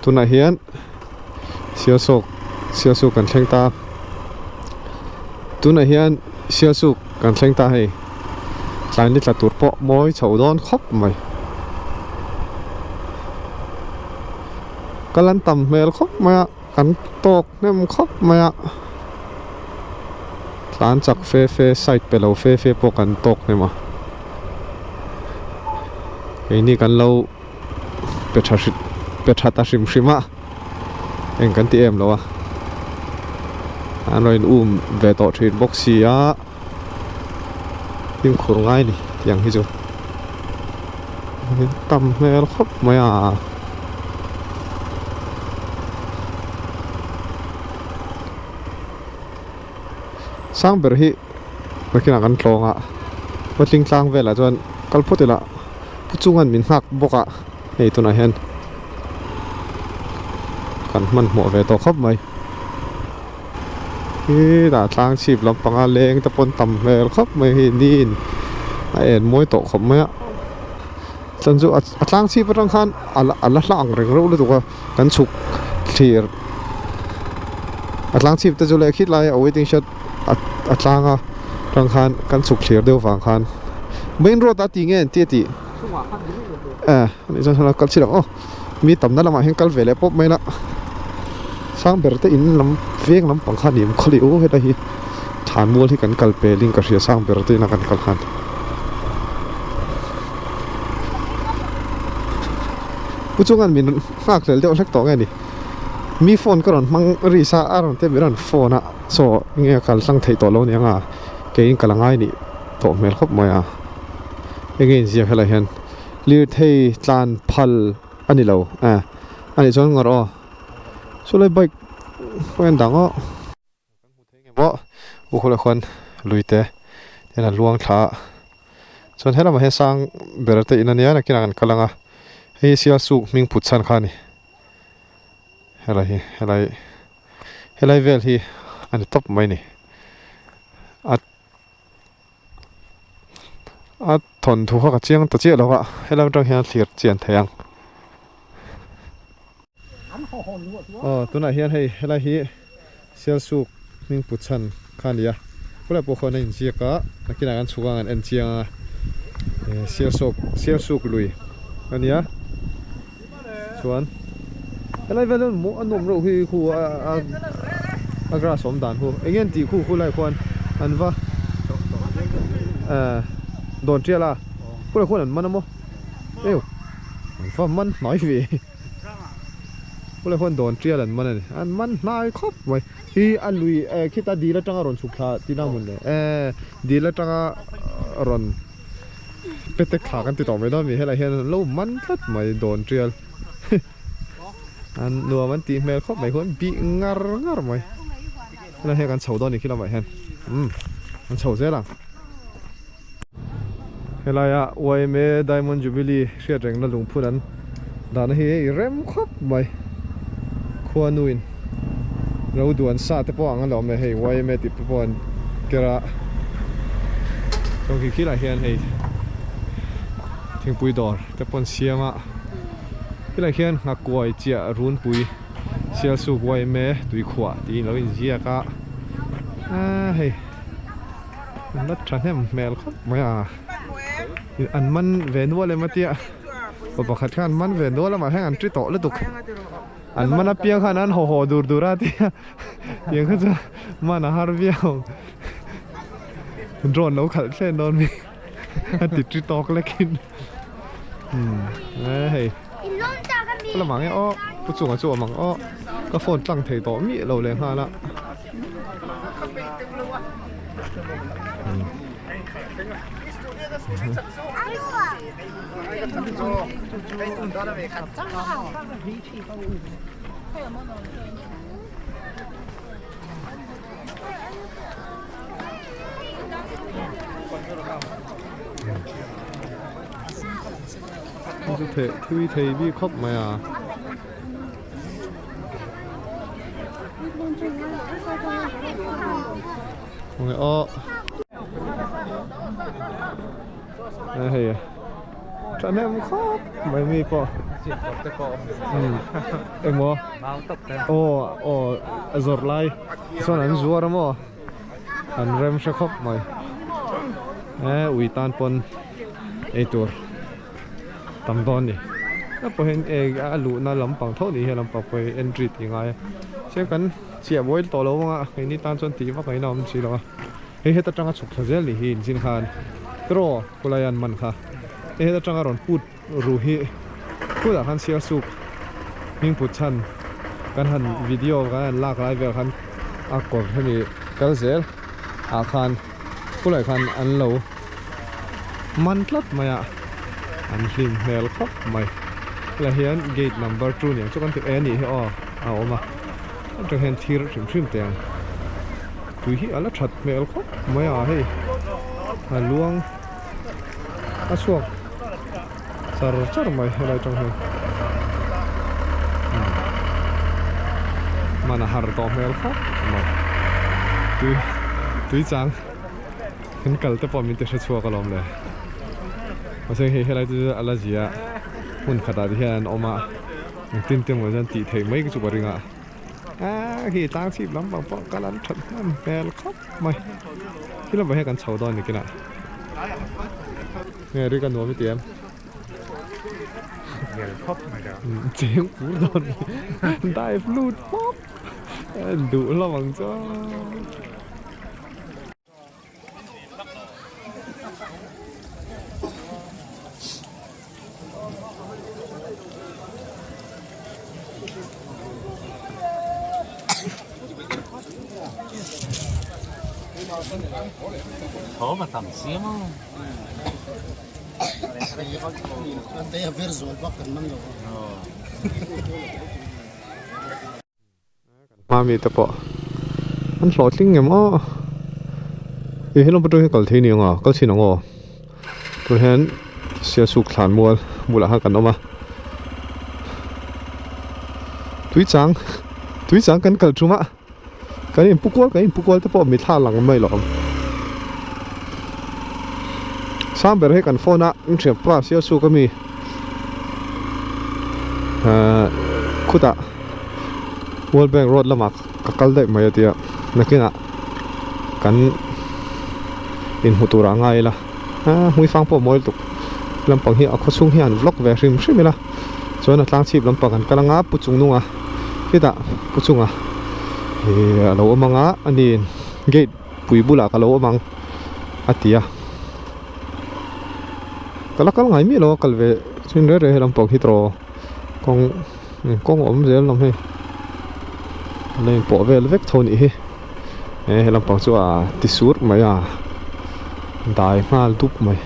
Tunah hian Sialsawk Sialsuk kan thleng ta tunah hian Sialsuk kan thleng ta hei tlai ni tla tur pawh mawi chho dawn khawp mai kal an tam hmel khawp mai a kan tawk hnem khawp mai a tlan chak fe fe side pe lo fe fe pawh kan tawk hnem a keini kan lo. Pe tha hrim pe tha ta hrim hrim a eng kan ti em lo a an rawn in um ve tawh thin bawk si a fimkhur ngai a ni tiang hi chu tam hmel khawp mai a. Sang ber hi nakinah kan tlawng a patling tlang velah chuan kal phawt ila pu chunga'n min nghak bawk a hei tunah hian kan hmanhmawh ve tawh khawp mai hetah tlang chhip lampanga leng te pawn tam hmel khawp mai hei niin a en mawi tawh khawp mai a chuan chu a tlang chhip atang khan a la hla ang reng reuh lutuk a kan chhuk thlir a tlang chhip te chu leh khit lai a waiting shed a tlang a tang khan kan chhuk thlir deuh vang khan main road a ti nge an ti a tih eh ani chuan sawn a kal chilh ang aw mi tamna lamah hian kal ve leh pawp mai la sang ber te in lam veng lampang kha a ni awm khawlih u helai hi thlan mual hi kan kal pel in ka hria sang ber te ina kan kal khan. Pu chunga'n min nghak hlel deuh hlek tawh nge ni mi phone ka rawn hmang ri sa a rawn te min rawn phone a saw enge a kal tlang theih tawh lo aniang a keiin ka la ngai nih tawh hmel khawp mai a enge inziak helai hian lirthei tlan phal a ni lo eh a nih chuan ngawrh aw chulai bike pawh hian dang aw. Kan hmu thei nge maw u khawlai khuan lui te hian a luang thla a chuan helamah hian sang ber te in ania nakinah kan kal ang a hei hi sialsuk hming put chhan kha a ni helai hi helai helai vel hi a ni tawp mai a ni a a thawnthu kha ka chiang ta chiah lo a helai atang hian a thlir chian thei ang. Aw tunah hian hei helai hi Sialsuk hming put chhan kha a ni a khulai pawh khuan a inziak a nakinah kan chhuk ang an en chiang a Sialsuk Sialsuk lui a nia chuan helai vel hian a nuam reuh hi khu a a grass awm dan hu eng nge an tih khu khulai khuan an va eh dawn tial a khulai khuan an man a maw eu an va man hnai ve. Khulai khuan dawn tial an man a ni an man hnai khawp mai hi a lui eh khita dil atanga rawn chhuk thla tih na hmun leh eh dil atanga rawn petek thla kan ti tawh mai dawn a mi helai hian an lo man tlat mai dawn tial an nuam an tih hmel khawp mai khuan bih ngar ngar mai helai hian kan chho dawn a ni khi lamah hian umm an chho zel ang. Helaia YMA Diamond Jubilee hriat rengna lungphun an dahna hi hei rem khawp mai. Khuanuin ro duan sa te pawh ang a lo awm e hei YMA tih te pawh an ker a. Chuan khi khilaiah hian hei thingpui dawr te pawh an siam a. Khilaiah khian nghakuai chiah runpui Sialsuk YMA tuikhuah tiin lo inziak a. Aaa hei. An la thahnem hmel khawp mai a an man ve nual em a tia pa pakhat khan an man ve nual a mahse an ti tawh lutuk an man apiang khan an haw haw dur dur a tia tiang kha chuan man a har viau drone lo khalh thlen dawn mi a ti ti tawk lekin umm hei ka la mang e aw pu chunga chu a awm ang aw ka phone tlang thei tawh miah lo leh nghal a. Thui thei bik khawp mai a. Khawnge aw hei thahnem khawp mai mi pawh. Engmaw? Aw aw a zawrh lai chuan an zuar a maw? An rem hre khawp mai. E ui tan pawn ei tur tam dawn ni. A pawh hian e a luhna lampang tho ni hian lampang pawh hi entry tih ngai a. Chuan kan chiah buai tawh lo anga keini tan chuan tih vak ngaihna a awm si lo a. Hei heta tanga chhuk thla zel ni hi inzin khan tiraw khulai an man kha hei heta tanga rawn put ru hi phutah khan sial suk hming put chhan kan han video kan han lak lai vel khan a kawr hemi kal zel ah khan khulai khan an lo man tlat mai a an hlim hmel khawp mai helai hian gate number 2 niang chu kan ti e nih hi aw a awm a atang hian thir hrim hrim teh ang. Tui hi a la that hmel khawp mai a hei a luang a chhuak char char mai helai tang hian man a har tawh hmel khawp mai tui tui chang kan kal te pawh min ti hre chhuak alawm le mahse hei helai te chu a la zia hmun khatah te hian an awm a engtin te maw chuan tih theih mai chu ka ring a. Aaa khi tlang chhip lampang pawh kal an that hnem hmel khawp mai khi lamah hian kan chho dawn ni kinah nge ri ka nuam i ti em Hmel khawp mai lo cheng pur dawn dive lut pawp duh hlawm ang chu. Hma mite pawh an hlawhtling ngem aw ih helai pawh hi kal thei ni ang a kal chhin ang aw tun hian sialsuk thlan mual bulah khan kan awm a tui chang tui chang kan kal tum a kan in pu kual kan in pu kual te pawh mitthla lang mai lo ang sang ber hi kan phone a in thianpa sialsuk ami ahh khutah. World Bank road lamah ka kal daih mai a tia nakinah kan inhmu turah a ngai ila aa hmuifang pawh a mawi lutuk lampang hi a khawchhung hian vlog ve hrim hrim ila chuan a tlang chhip lampang kan kal anga pu chung nunga khitah pu chunga ihh a lo awm anga ani gate pui bulah ka lo awm ang a ti a ka la kal ngai miah lo a kal ve chin reng reng he lampang hi tawh kawng. Kawng a awm zel lo hei an la inpawh vel vek tho anih hi he he lampang chu a ti sur mai a dai nghal dup mai.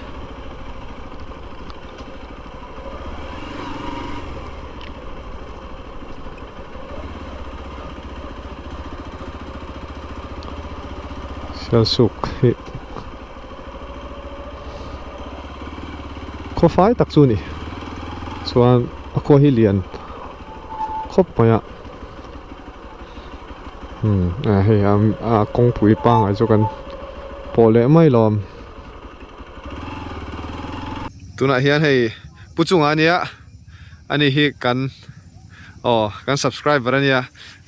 Sialsuk hi khawfai tak chu a ni chuan a khua hi lian khawp mai a umm a hei a kawngpui pangai chu kan pawh leh mai lawm tunah hian hei pu chungah ania ani hi kan aw kan subscriber ania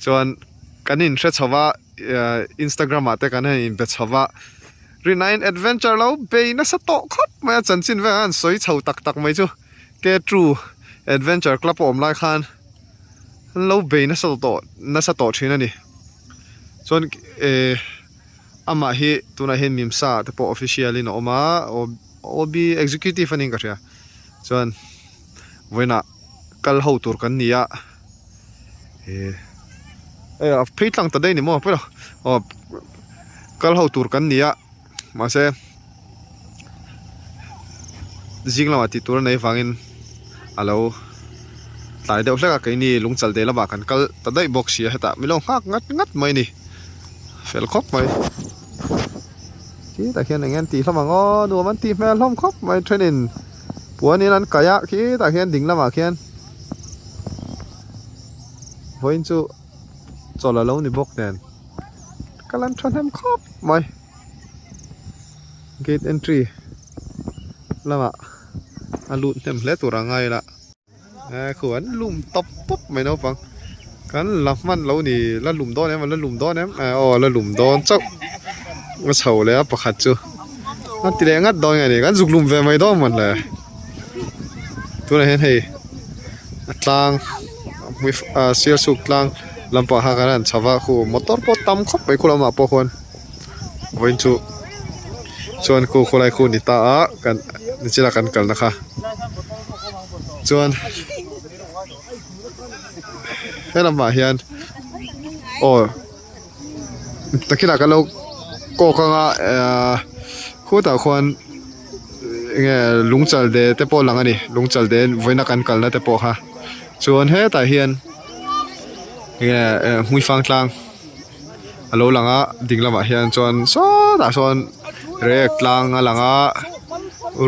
chuan kan inhre chho a. Instagram ah te kan han inbe chho va, Rinain adventure lo bei nasa tawh khawp mai a, chanchin vel an sawi chho tak tak mai chu K True Adventure Club a awm lai khan an lo bei nasa tawh nasa tawh thin a ni. Chuan eh amah hi tunah hian Mimsa te pawh official in a awm a, OB executive a niin ka hria. Chuan vawiinah kal ho tur kan ni a. Eh eh a phei tlang ta daih ni maw pawi lo aw kal ho tur kan ni a mahse zing lamah tih tur a nei vangin a lo tlai deuh hlek a keini lungchal deh lamah kan kal ta daih bawk sia hetah min lo nghak ngat ngat mai a ni fel khawp mai khitah khian eng nge an tih hlawm ang aw nuam an tih hmel hlawm khawp mai thenin puanin an kaih a khitah khian ding lamah khian. Vawiin chu chawlh a lo ni bawk nen ka lan thahnem khawp mai gate entry lamah a lut hnem hle tur a ngai la. Khu an lum tawp tawp mai naupang kan la hman lo ni la lum dawn em la lum dawn em aw la lum dawn chauh a chho leh a pakhat chu a ti leh ngat dawn nge ni kan zuk lum ve mai dawn mawn le tunah hian hei a tlang sialsuk tlang lampang kha kan han chho va khu motor pawh tam khawp mai khu lamah pawh khuan vawiin chu chuan khu khawlai khu a ni ta a kan nichina kan kalna kha chuan he lamah hian aw takinah kan lo kawk anga ehh khutah khuan enge lungchal de te pawh a lang a ni lungchal de vawiina kan kalna te pawh kha chuan hetah hian enge hmuifang tlang. A lo lang a ding lamah hian chuan sawtah sawn rek tlang a lang a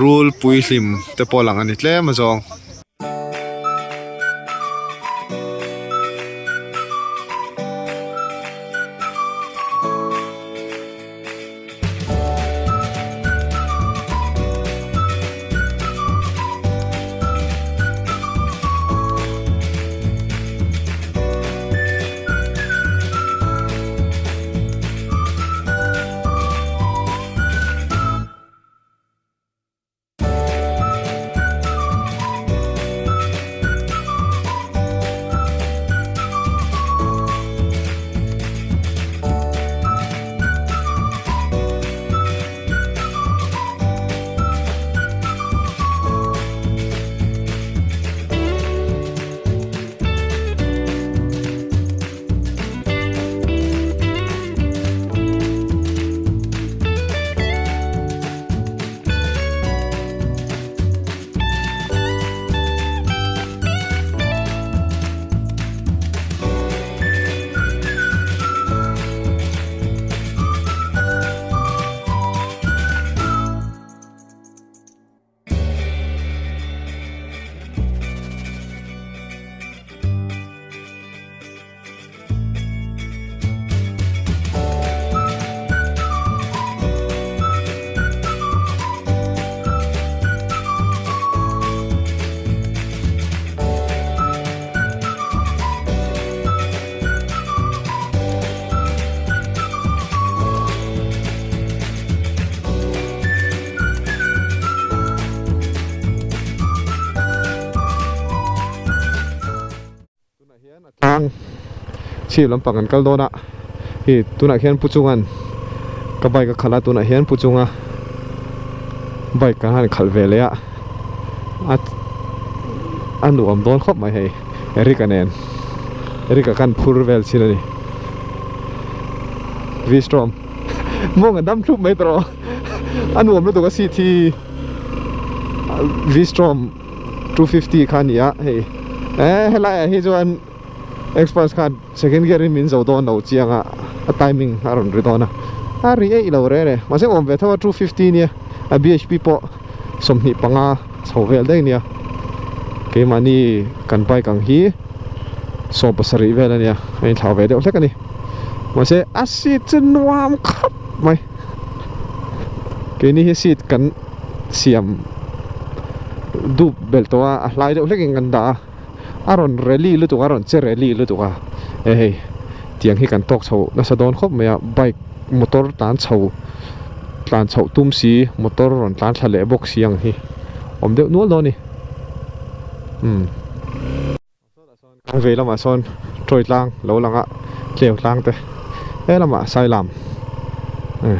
rul puihlim te pawh a lang a ni tlem a zawng. Tunah hian a tlang chhip lampang kan kal dawn a hei tunah khian pu chungan ka bike a khalh a tunah hian pu chunga bike kan han khalh ve leh a a a nuam dawn khawp mai hei Eric a nen Eric a kan phur vel chin a ni V-strom mawng a dam thlup mai tawh a nuam lutuk a seat hi V-strom. 250 kha a ni a hei eh helai ah hi chuan express khan second gear in min zo dawn lo chiang a a timing a rawn ri dawn a a ri eih lo reng reng mahse awm ve tho a 250 nia a bhp pawh 25 chho vel daih nia keimahni kan bike ang hi 17 vel a nia a inthlau ve deuh hlek a ni mahse a seat chu nuam khawp mai keini hi seat kan siam dup belh tawh a a hlai deuh hlek in kan dah a a rawn rally lutuk a a rawn che rally lutuk a e hei tiang hi kan tawk chho nasa dawn khawp mai a bike motor tlan chho tlan chhoh tum si motor rawn tlan thla leh bawk si ang hi awm deuh nual dawn a ni umm. Kawng vei lamah sawn Troy tlang lo lang a tleu tlang te he lamah Sailam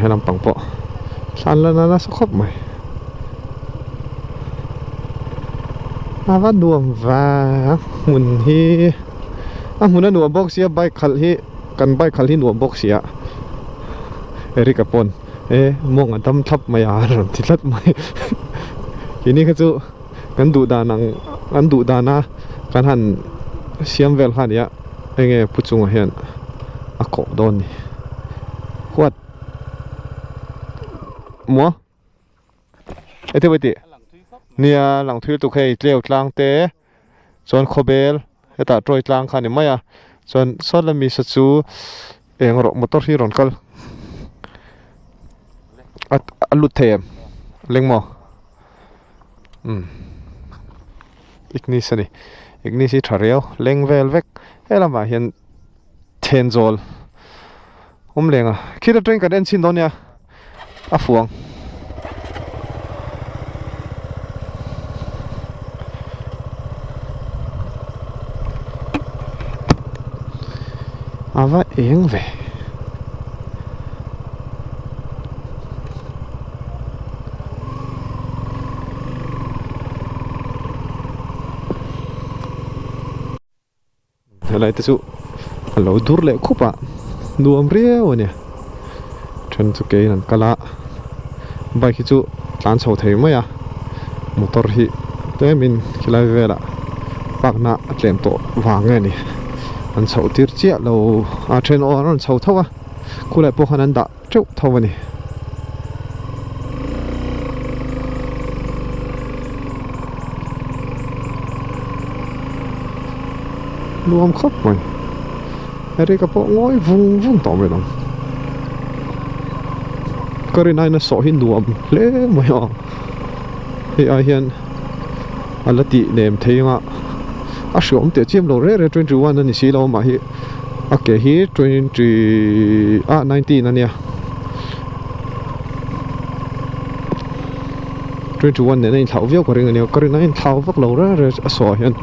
he lampang pawh thlan la na nasa khawp mai a va nuam va a hmun hi a hmun a nuam bawk sia bike khalh hi kan bike khalh hi nuam bawk sia Eric a pawn e mawng a dam thlap mai a a rawn ti tlat mai keini kha chu. Kan duh dan ang an duh dana kan han siam vel kha ania enge pu chungah hian a kawh dawn ni huat maw heti pawh tih nia lang thui lutuk hei tleu tlang te chuan khawbel hetah tawi tlang kha a ni mai a chuan saw lami saw chu eng rawh motor hi rawn kal a lut thei em leng maw. Umm ignis a ni. Ignis hi tha riau leng vel vek he lamah hian Thenzawl awm leng a khit atangin kan en chhin dawn nia a fuang. A va eng ve. Helai te chu a lo dur leh khup a nuam riau a ni then chu keiin an kal a bike hi chu tlan chho thei mai a motor hi tlemin khilai velah park na a tlem tawh vang nge ni an chhoh tir chiah lo a then aw an rawn chho tho a khulai pawh khan an dah teuh tho a ni. Nuam khawp mai Eric a pawh ngawi vung vung tawh mai lo ka rin aiin a sawh hi nuam hle mai a hei ai hian a la tih nem thei anga a hriawm teh chiam lo reng reng 21 a ni si lo amah hi. A ke hi 20 ah 19 a nia 21 nen a inthlauh viau ka ring a nia ka rin a inthlau vak lo reng reng a saw ah hian.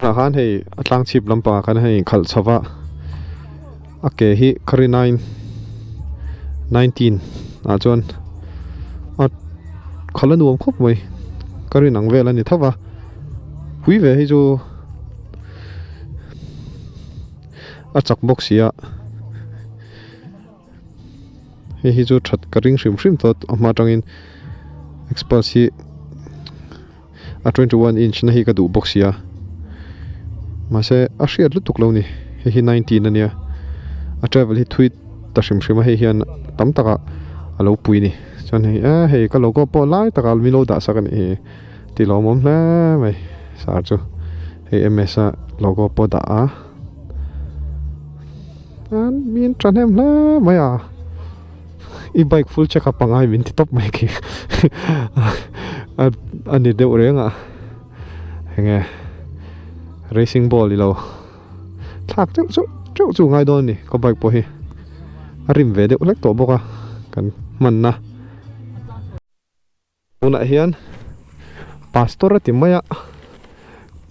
Tunah khan hei a tlang chhip lampangah khan hei inkhalh chho va a ke hi khari nine nineteen ah chuan a khalh a nuam khawp mai ka rin ang vel a ni tho va pui ve hi chu a chak bawk si a hei hi chu that ka ring hrim hrim tawh a hma atangin express hi. A 21 inch na hi ka duh bawk sia mahse a hriat lutuk lo ni hei hi 19 ania a travel hi thui ta hrim hrim a hei hian tam takah a lo pui ni chuan hei eh hei ka logo pawh lai takah min lo dah sak a nih hi tih lawmawm hle mai sar chu hei M_S a logo pawh dah a min thahnem hle mai a. I bike full check up angai min ti tawp mai khi a ni deuh reng a enge racing ball ilo thlak teuh chu teuh chu ngai dawn a ni ka bike pawh hi a rim ve deuh hlek tawh bawk a kan hman na. Tunah hian pastor a ti mai a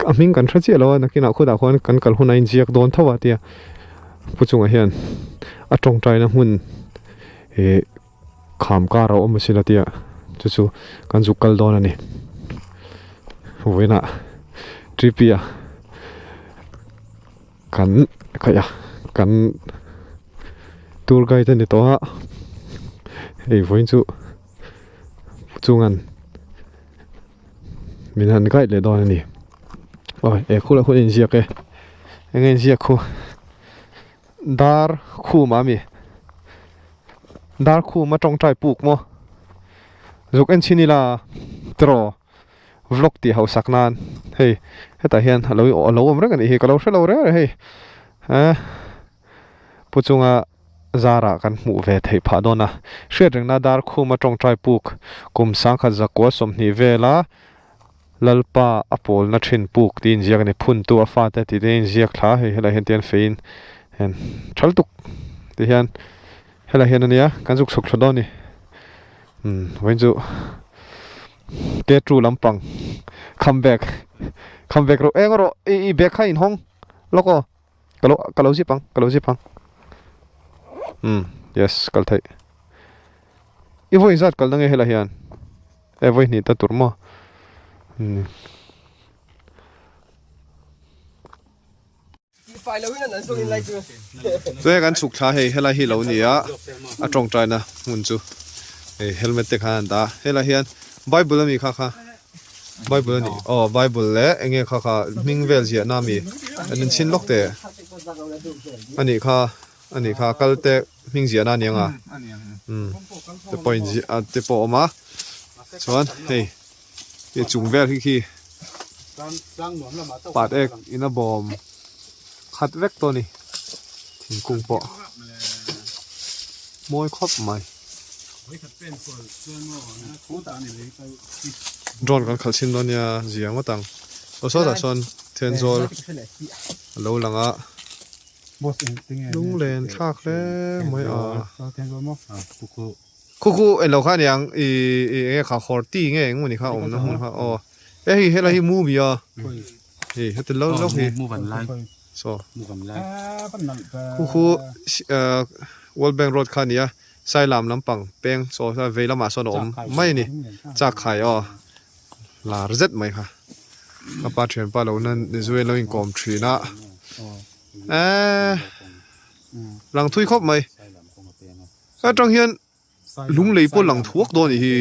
a hming kan hre chiah lo a nakinah khutah khuan kan kal hunah a inziak dawn tho a tia pu chungah hian a tawngtaina hmun ih kham kar a awm asin a tia chu chu kan zuk kal dawn a ni vawiinah T P a kan khaih a kan tour guide a ni tawh a hei vawiin chu. Chungan min han guide leh dawn a ni aw he khulai hun a inziak e eng nge inziak khu dar khum ah mi dar khum a tawngtai puk maw zuk en chhin ila tiraw vlog tih hausak nan hei hetah hian a lo a lo awm reng a nih hi ka lo hre lo reng reng hei eh pu chunga. Zarah kan hmuh ve theih phah dawn a. Hriatrengna dar khuma tawngtai puk kum sangkhat zakua 20 vela Lalpa a pawlna thin puk tih inziak a ni. Phuntu a fate tih te inziak thla hei helai hian tian feiin hian thal tuk ti hian helai hian ania kan zuk chhuk thla dawn a ni. Umm vawiin chu ke two lampang come back come back rawh eng rawh i i bag kha inhawng lawk aw. Ka lo ka lo zip ang ka lo zip ang umm yes kal theih i vawi zat kalna nge helai hian e vawi hnih ta tur maw umm. Chuan kan chhuk thla hei helai hi lo ni a a tawngtaina hmun chu hei helmet te khan an dah a helai hian bible ami kha kha. Bible a ni aw Bible leh eng nge kha kha hming vel ziahna ami an inchhin lawk teh a nih kha a nih kha kal te hming ziahna a ni ang a umm te pawh inziah a te pawh a awm a chuan hei hei chung vel hi khi pat ek in a bawm khat vek tawh a ni thingkung pawh mawi khawp mai. Drone kan khalh chhin dawn nia zia ngawt ang. Aw sawtah sawn Thenzawl a lo lang a. Lunglen thlak hle mai a. Khu khu englo kha aniang i i enge kha horti nge engemaw ni kha awmna hmun kha aw. E hei helai hi movie a hei heti lo lo hi saw khu khu World Bank road kha a ni a Sailam lampang peng saw vei lamah sawn a awm mai a ni chak khai aw lar zet mai kha ka pa thianpa lo na ni zui an lo inkawm thin a eee lang thui khawp mai atang hian. Lunglei pawh lang thuak dawn a nih hi.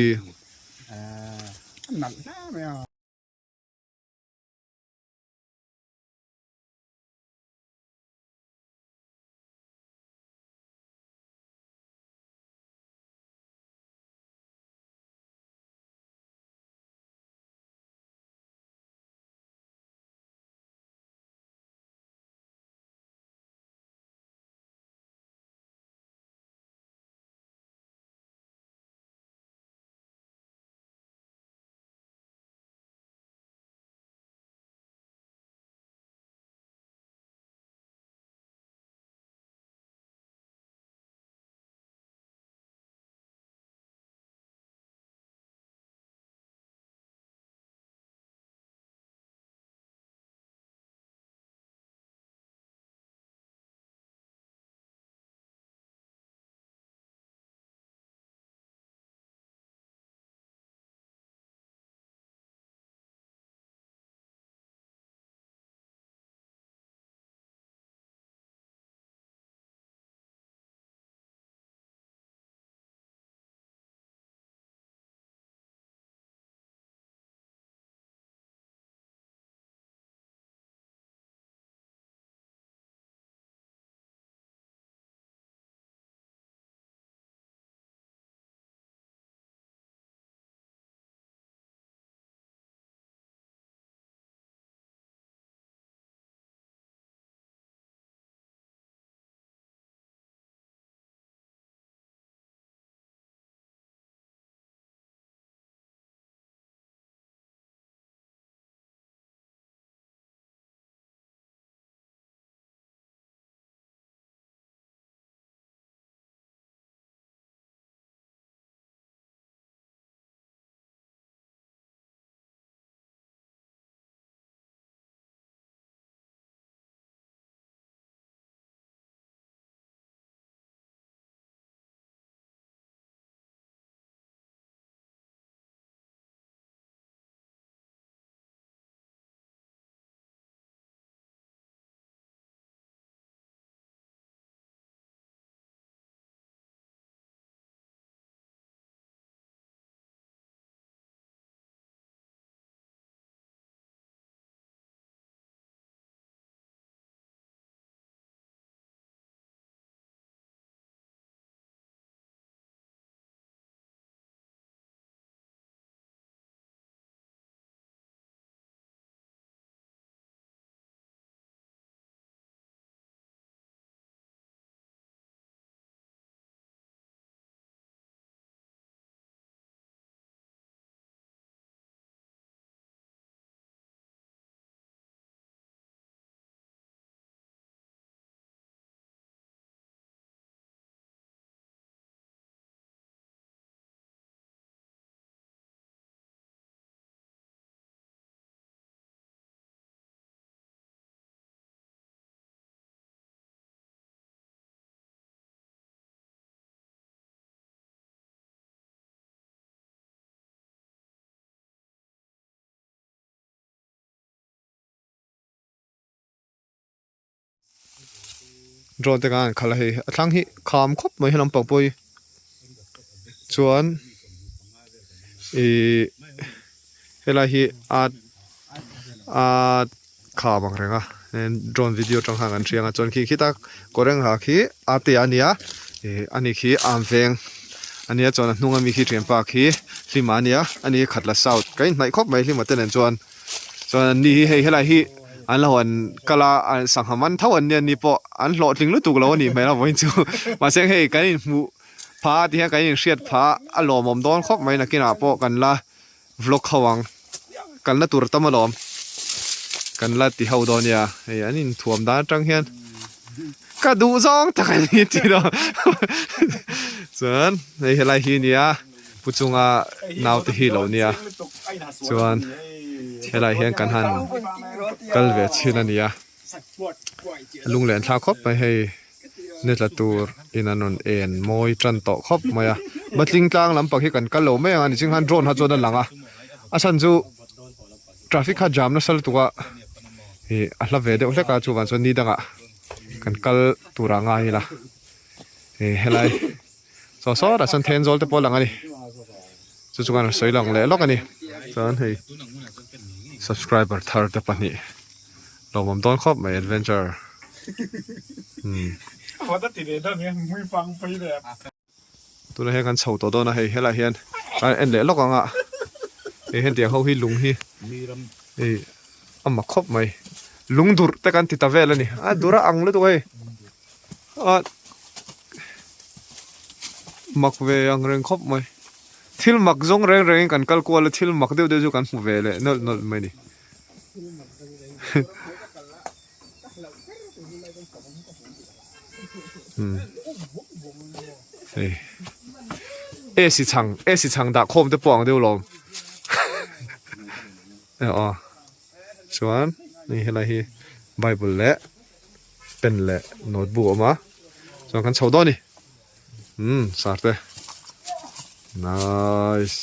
Drone te khan an khalh a hei a thlang hi kham khawp mai helam pang pawh hi chuan ihh helai hi a a kham ang reng a drone video atang khan kan hria ang a chuan khi khita kawr eng ha khi a te a nia ih ani khi am veng a nia chuan a hnung ami khi thianpa khi hlima a nia ani hi khatla south ka inhnaih khawp mai hlima te nen chuan. Chuan an ni hi hei helai hi an lo han kal a an sangha man tho an nia ni pawh an hlawhtling lutuk lo a nih hmel a vawiin chu mahse hei kan inhmuh Pha ti hian kan inhriat pha a lawmawm dawn khawp mai nakinah pawh kan la vlog ho ang kalna tur tam alawm kan la ti ho dawn nia hei an inthuam dan atang hian ka duh zawng tak a ni tih dawn chuan hei helai hi nia pu chunga naute hi lo nia chuan helai hian kan han kal ve chhin a nia lunglen thlak khawp mai hei. Ni tla tur in an rawn en mawi tan tawh khawp mai a Batling tlang lampang hi kan kal lo mai ang a ni ching khan drone kha chuan a lang a a chhan chu traffic kha jam nasa lutuk a ih a hla ve deuh hlek a chuvang chuan ni dangah kan kal tur ah ngai ila ih helai saw sawtah chuan thenzawl te pawh a lang a ni chu chu khan a sawi lang leh lawk a ni chuan hei subscriber thar te pahnih. Lawmawm dawn khawp mai adventure. Tunah hian kan chho tawh dawn a hei helaiah hian a en leh lawk ang a hei hetiang ho hi lung hi hei a mak khawp mai lung durh te kan ti ta vel a ni a durh a ang lutuk a hei a mak ve ang reng khawp mai thil mak zawng reng rengin kan kal kual a thil mak deuh deuh chu kan hmu ve leh nawlh nawlh mai a ni. Hei AC chhang AC chhang dah khawm te pawh ang deuh lawm aw chuan hei helai hi bible leh pen leh notebook a awm a chuan kan chho dawn a ni umm sarte nice.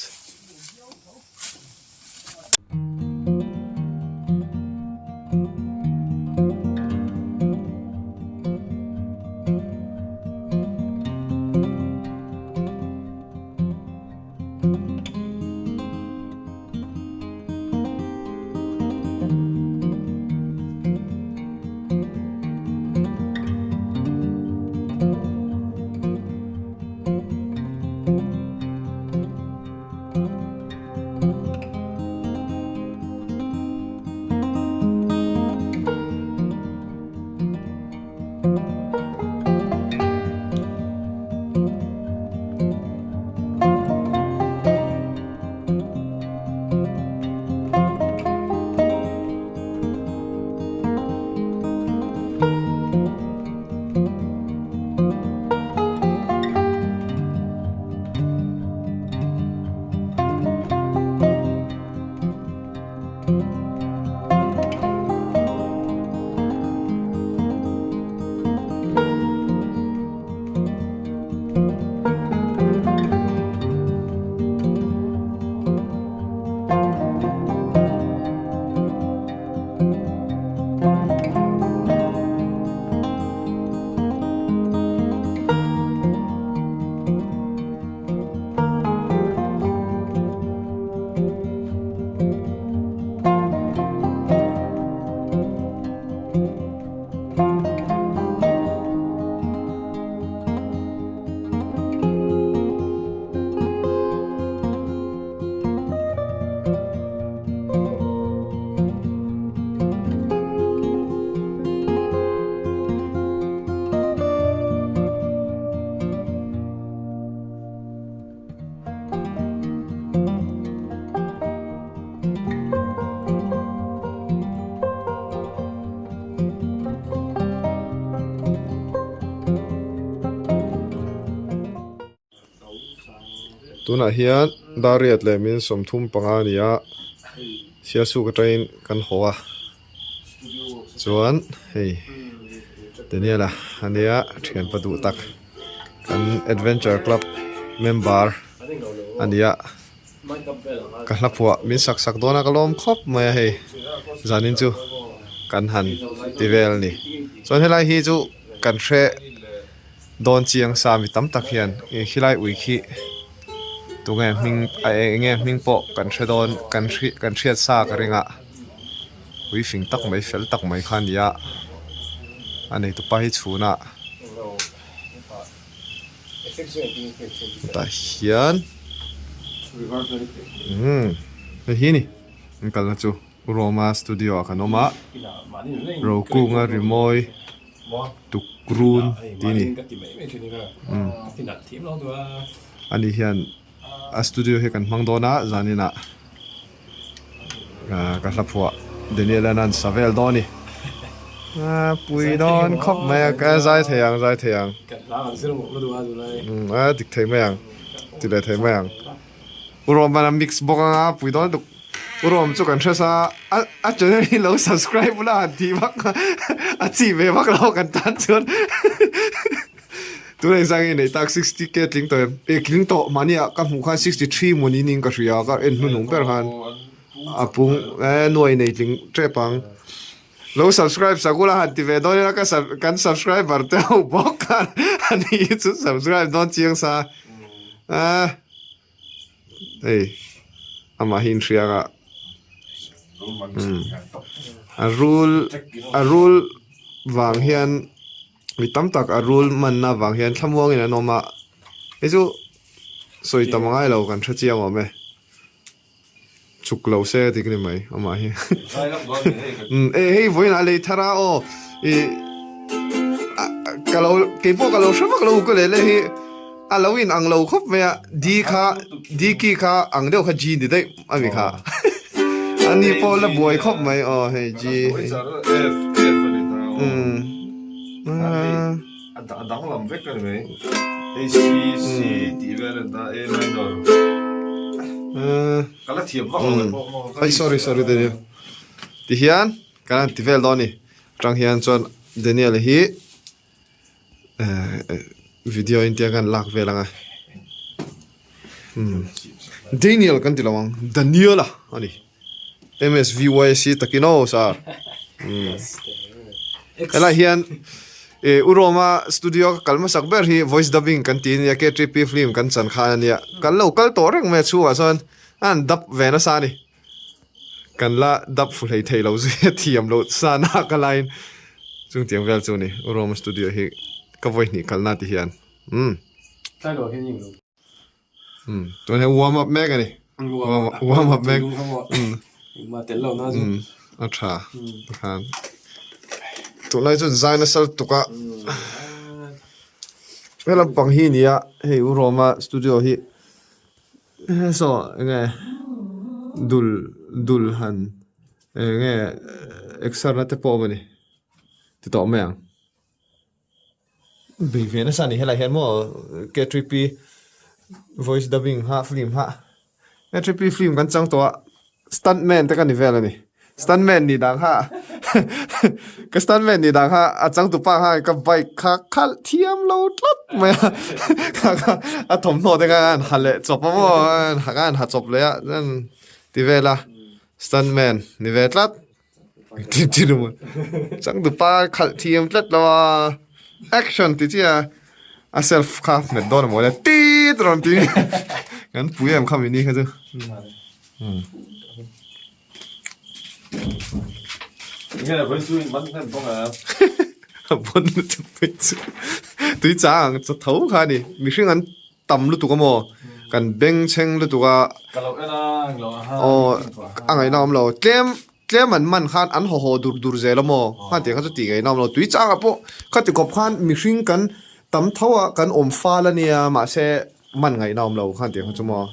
Tunah hian Dariat leh min 35 a ni a, Sialsuk atangin kan haw a, chuan hei Daniel-a a nia thianpa duh tak kan adventure club member a ni a, ka hla phuah min sak sak dawn a ka lawm khawp mai a hei zanin chu kan han ti vel a ni chuan helai hi chu kan hre dawn chiang sa mi tam tak hian ih khilai ui khi tunge hming a eng nge hming pawh kan hre dawn kan hri kan hriat sa ka ring a ui fing tak mai fel tak mai kha a ni a a neitupa hi chhunah tah hian umm hei hi a ni an kalna chu Roma studio ah kan awm a Rokunga rimawi. Run tih a ni. Ani hian a studio hi kan hmang dawn a zanin ah ka hla phuah Daniel an an sa vel dawn a ni. Pui dawn khawp mai a ka zai thei ang zai thei ang a dik thei mai ang ti leh thei mai ang. U Rawman a mix bawk anga pui dawn lutuk. U Rawm chu kan hre sa a a channel hi lo subscribe ula han tih vak a chi ve vak lo kan tan chuan tunah engzah nge neih tak 60k tling tawh em eh tling tawh mahni ah ka hmuh khan 63 maw niin in ka hria ka en hnuhnung ber khan a pung eh nuai nei tling tep ang lo subscribe sak ula han ti ve dawn ila ka kan subscriber te ho bawk khan ani hi chu subscribe dawn chiang sa ah. Hei amah hi inhriak a a rul a rul vang hian mi tam tak a rul manna vang hian thlamuangin an awm a hei chu sawi tam a ngai lo kan hre chiang awm e chuk lo se a dik a ni mai amah hi hei vawiinah a lei thar a aw ih ka lo keipawh ka lo hre vak lo ka leh leh hi. A lo in ang lo khawp mai a, D kha D key kha ang deuh kha G ni daih a mi kha. A ni pawh la buai khawp mai aw hei G. F F a ni ta aw. A danglam vek a ni mai. Hei C C tih vel a ni ta A minor. Ka la thiam vak lo mai pawh maw. Ai sorry sorry Daniel. Tihian kan han ti vel dawn a ni. Atang hian chuan Daniel hi Video in tia kan lak vel anga Daniel kan ti lo ang Daniela a ni MSVYC takin aw sir helai hian ih u Roma studio ka kal hmasak ber hi voice dubbing kan ti ania K3P film kan chan khan ania kan lo kal tawh reng mai a chhungah chuan a han dub ve nasa a ni. Kan la dap fu hlei thei lo zui a thiam loh sa nak a laiin chung tiang vel chu ni U Roma studio hi ka vawi hnih kalna ti hian umm umm tun hian warm up mek a ni warm up mek umm umm a tha tikhan tunlai chuan zai nasa lutuk a he lampang hi a ni a hei U Roma studio hi. Saw enge dul dul han enge exer na te pawh a awm a ni ti tawh mai ang bei ve nasa a ni helai hian maw K three P voice dubbing kha film kha K three P film kan chang tawh a stunt man te ka ni vel a ni. Stuntman nih dan kha ka stuntman nih dan kha a changtupa kha ka bike kha khalh thiam lo tlat mai a kha kha a thawmhnaw te kha an ha leh chawp a maw an ha an ha chawp leh a chuan ti vel a stuntman ni ve tlat changtupa khalh thiam tlat lo a action ti chiah a a self kha hmet dawn a maw le tit rawn ti kan pui em kha mini kha chu. Tui chang ang tho kha a ni mihring an tam lutuk a maw kan beng chheng lutuk a aw a ngaihna awm lo tlem tlem an man khan an haw haw dur dur zel a maw khan tih kha chu tih ngaihna awm lo tui changah pawh khati khawp khan mihring kan tam tho a kan awm fal a nia mahse man ngaihna awm lo khan tih kha chu maw.